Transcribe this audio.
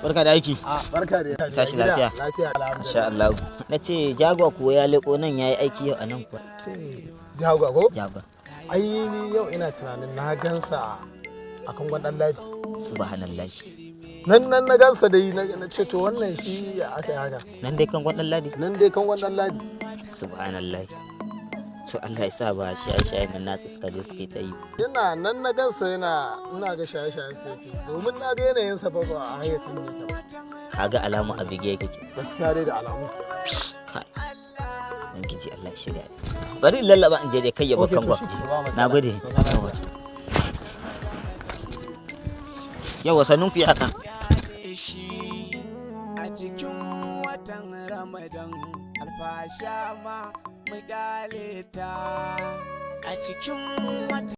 Barka da aiki. Barka da. Tashi lafiya. Lafiya. Masha Allah. Na ce Jagwa kuwa ya leko nan yayi aiki yau a nan kuwa? Jagwa ko? Jagwa. Ai ni yau ina tunanin na gansa a kan gwandan ladi. Subhanallah. Nan na gansa dai, na ce to wannan shi ya aka yi haka? Nan dai kan gwandan ladi? Nan dai kan gwandan ladi. Subhanallah. To Allah ya sa ba shaye-shaye nan nasu suka je suke ta yi. Yana nan na gansa yana, ina ga shaye-shaye sai yake, domin na ga yanayin sa ba a hayyacin ne ba. Kaga alamu a bige yake. Gaskiya dai da alamu. Kai. Ubangiji Allah ya shirya. Bari in lallaba in je dai kai ya Okay, bakan to gwa. shi ke ba matsala. Na gode. Sauka lafiya. Yawa, sannun ku ya kan. Shi a cikin watan Ramadan, alfasha ma mu kyale ta a cikin watan.